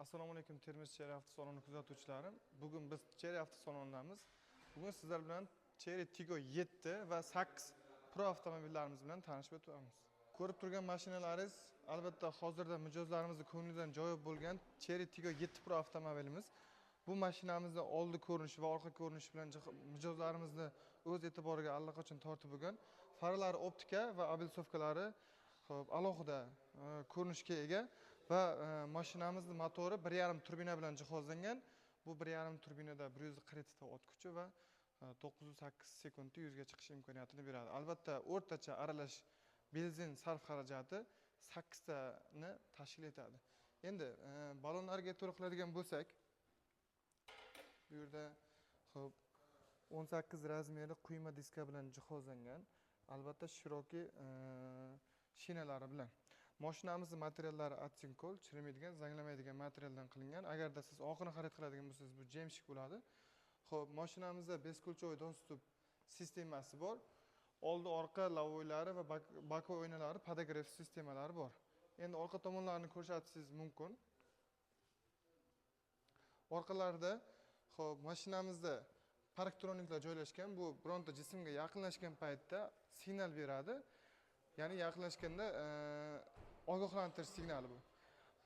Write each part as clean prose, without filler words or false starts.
Assalomu alaykum, Termiz Chery avtosaloni kuzatuvchilarim. Bugun biz Chery avtosalonidamiz. Bugun sizlar bilan Chery Tiggo 7 va 8 Pro avtomobillarimiz bilan tanishib o'tamiz. Ko'rib turgan mashinalaringiz albatta hozirda mijozlarimizni ko'nglidan joyi bo'lgan Chery Tiggo 7 Pro avtomobilimiz. Bu mashinamizni oldi ko'rinishi va orqa ko'rinishi bilan mijozlarimizni o'z e'tiboriga allaqachon tortib bo'lgan. Faralari optika va obilsovkalari xo'p, alohida ko'rinishga ega va mashinamizni motori 1,5 turbina bilan jihozlangan. Bu 1,5 turbinada 147 ta ot kuchi va 908 sekundda 100 ga chiqish imkoniyatini beradi. Albatta o'rtacha aralash benzin sarf xarajati 8 tani tashkil etadi. Endi ballonlarga e'tibor qiladigan bo'lsak, bu yerda xo'p 18 razmerli quyma diska bilan jihozlangan. Albatta shiroki shinalari bilan. Mashinamizning materiallari atsinkol, chirimaydigan, zanglamaydigan materialdan qilingan. Agarda siz oqini xarid qiladigan bo'lsangiz, bu jemshik bo'ladi. Xo'p, mashinamizda бесключевой доступ sistemasi bor. Oldi orqa lavoylari va боковой oynalari подогрев sistemalari bor. Endi orqa tomonlarini ko'rsatishingiz mumkin. Orqalarida xo'p, mashinamizda parktroniklar joylashgan. Bu bironta jismga yaqinlashgan paytda signal beradi. Ya'ni yaqinlashganda ogohlantirish signali bu.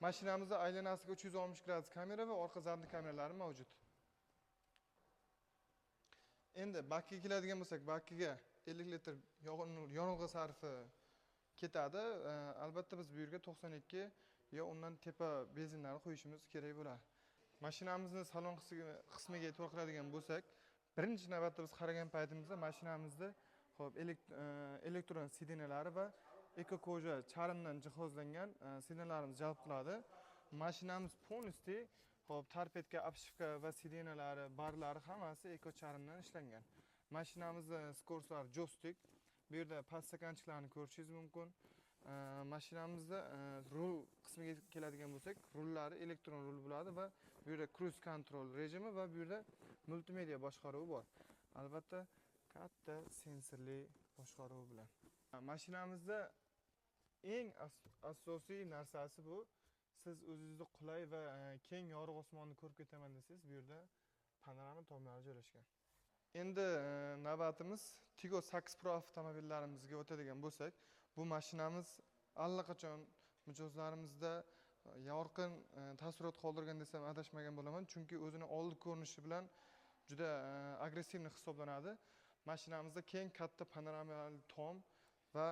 Mashinamizda aylanasiga 360 gradus kamera va orqa задний kameralari mavjud. Endi bakka keladigan bo'lsak, bakkiga 50 litr yonilg'i sarfi ketadi. Albatta biz bu yerga 92 yo undan tepa benzinlarni qo'yishimiz kerak bo'ladi. Mashinamizni salon qismiga e'tibor qiladigan bo'lsak, birinchi navbatda biz qaragan paytimizda mashinamizda xo'p, elektron сиденья lari va эко кожа charmdan jihozlangan сиденья larimiz jalb qiladi. Mashinamiz полностью xo'p, торпедка, обшивка va сиденья lari, barlari hammasi эко charmdan ishlangan. Mashinamizni скорость lari joystick. Bu yerda подстаканчик larni ko'rishingiz mumkin. Mashinamizda rul qismiga keladigan bo'lsak, rullari elektron rul bo'ladi va bu yerda круиз контроль rejimi va bu yerda multimedia boshqaruvi bor. Albatta katta sensorli boshqaruv bilan. Mashinamizda eng asosiy narsasi bu siz o'zingizni qulay va keng yorug' osmonni ko'rib ketaman desangiz, bu yerda panorama tomlari joylashgan. Endi navbatimiz Tiggo 8 Pro avtomobillarimizga o'tadigan bo'lsak, bu mashinamiz allaqachon mijozlarimizda yorqin taassurot qoldirgan desam adashmagan bo'laman, chunki o'zini oldi ko'rinishi bilan juda агрессивный hisoblanadi. Mashinamizda keng katta panoramali tom va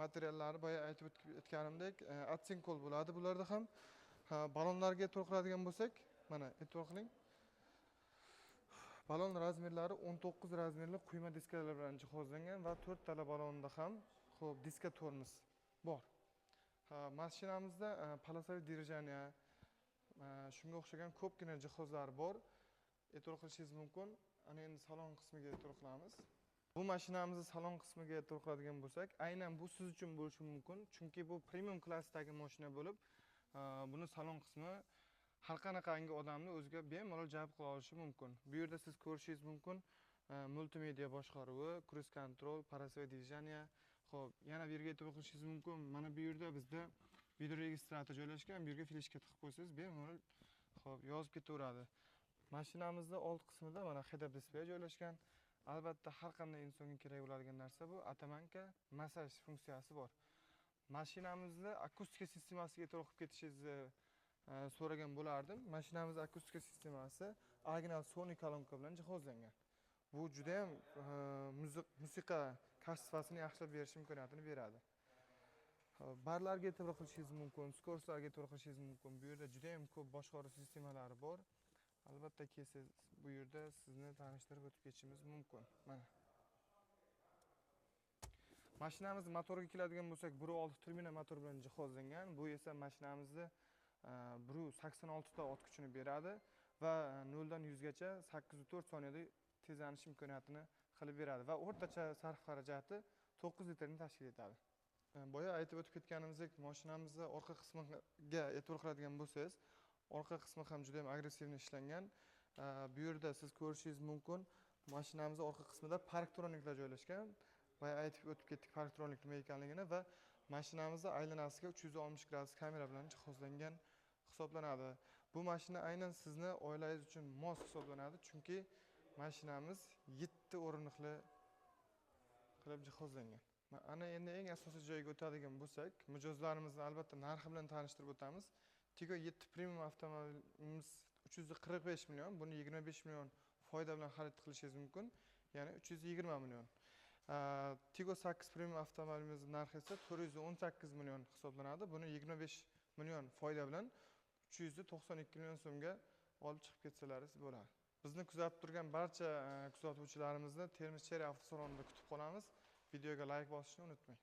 materiallari boya aytib o'tganimdek atsinkol bo'ladi bularda ham. Ha, ballonlarga e'tibor qiladigan bo'lsak, mana e'tibor qiling. Ballon razmerlari 19 razmerli quyma diskalar bilan jihozlangan va 4 tala ballonda ham xo'p diska tormoz bor. Ha, mashinamizda полосовое держание, shunga o'xshagan ko'pgina jihozlar bor. E'tibor qilishingiz mumkin. Ana endi salon qismiga e'tibor qilamiz. Bu mashinamizni salon qismiga e'tibor qiladigan bo'lsak, aynan bu siz uchun bo'lishi mumkin, chunki bu premium klassdagi mashina bo'lib, buni salon qismi har qanaqangi odamni o'ziga bemalol jalb qila olishi mumkin. Bu yerda siz ko'rishingiz mumkin, multimedia boshqaruvi, круиз контроль, полосовое движение. Xo'p, yana bu yerga e'tibor qilishingiz mumkin. Mana bu yerda bizda video registrator joylashgan. Bu yerga fleshka tiqib qo'ysangiz, bemalol xo'p, yozib ketaveradi. Mashinamizda old qismida mana head-up display joylashgan. Albatta har qanday insonga kerak bo'ladigan narsa bu оттоманка, massaj funksiyasi bor. Mashinamizda akustika sistemasiga e'tibor qilib ketishingizni so'ragan bo'lardim. Mashinamizda akustika sistemasi original Sony kolonka bilan jihozlangan. Bu juda ham musiqa качество sini yaxshilab berish imkoniyatini beradi. Xo'p, barlarga e'tibor qilishingiz mumkin, скорость larga e'tibor qilishingiz mumkin. Bu yerda juda ham ko'p boshqaruv sistemalari bor. Albatta kelsangiz bu yerda sizni tanishtirib o'tib ketishimiz mumkin. Mana. Mashinamiz motoriga keladigan bo'lsak, 1.6 turbina motor bilan jihozlangan. Bu esa mashinamizni 186 ta ot kuchini beradi va 0 dan 100 gacha 8.4 soniyada tezlanish imkoniyatini qilib beradi va o'rtacha sarf xarajati 9 litrni tashkil etadi. Boya aytib o'tib ketganimizdek, mashinamizni orqa qismiga e'tibor qiladigan bo'lsangiz, orqa qismi ham juda ham агрессивный ishlangan. Bu yerda siz ko'rishingiz mumkin, mashinamizni orqa qismida parktroniklar joylashgan. Boya aytib o'tib ketdik parktronik nima ekanligini va mashinamizni aylanasiga 360 gradus kamera bilan jihozlangan. hisoblanadi. Bu mashina aynan sizni oilangiz uchun mos hisoblanadi, chunki mashinamiz 7 o'rindiqli qilib jihozlangan. Ana endi eng asosiy joyga o'tadigan bo'lsak, mijozlarimizni albatta narxi bilan tanishtirib o'tamiz. Tiggo 7 Premium avtomobilimiz 345 million, buni 25 million foyda bilan xarid qilishingiz mumkin, ya'ni 320 million. Tiggo 8 Premium avtomobilimiz narxi esa 418 million hisoblanadi. Buni 25 million foyda bilan 392 million so'mga olib chiqib ketsalaringiz bo'ladi. Bizni kuzatib turgan barcha kuzatuvchilarimizni Termiz Chery avtosalonida kutib qolamiz. Videoga like bosishni unutmang.